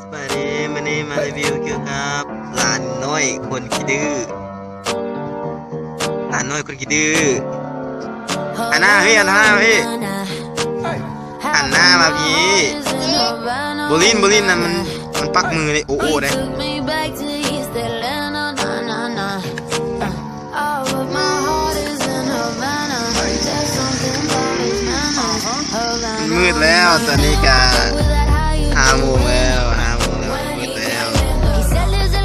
ສະບາຍດີ ມື້ນີ້ມາຣີວິວກ່ຽວກັບຫຼານນ້ອຍຄົນຂີ້ດື້ ຫຼານນ້ອຍຄົນຂີ້ດື້. ຫັນໜ້າມາພີ້ ຫັນໜ້າມາພີ້ ຫັນໜ້າມາພີ້. ບໍ່ຫຼິ້ນ ບໍ່ຫຼິ້ນນະ ມັນ ມັນປັກມືເດ້ ໂອ້ໂອ້ເດ້. ມັນມືດແລ້ວ ຕອນນີ້ກະຫ້າໂມງແລ້ວ ຫ້າໂມງແລ້ວ ມືດແລ້ວ.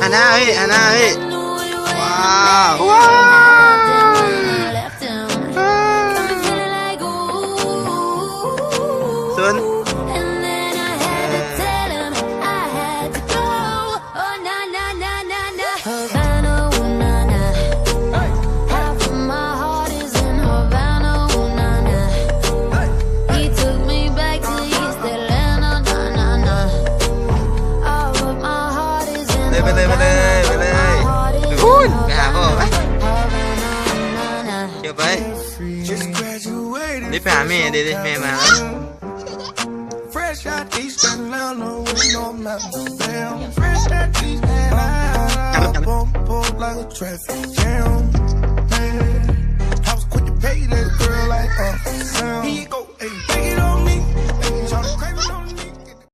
ຫັນໜ້າພີ້ ຫັນໜ້າພີ້ ວ້າວ ວ້າວ ຊຸນ. ເລີຍ ໄປເລີຍ ໄປເລີຍ ໄປເລີຍ ພຸ້ນ ໄປຫາພໍ່ໄປ ເຂົ້າໄປ. ນີ້ໄປຫາແມ່ເດ້ ແມ່ມາແລ້ວ.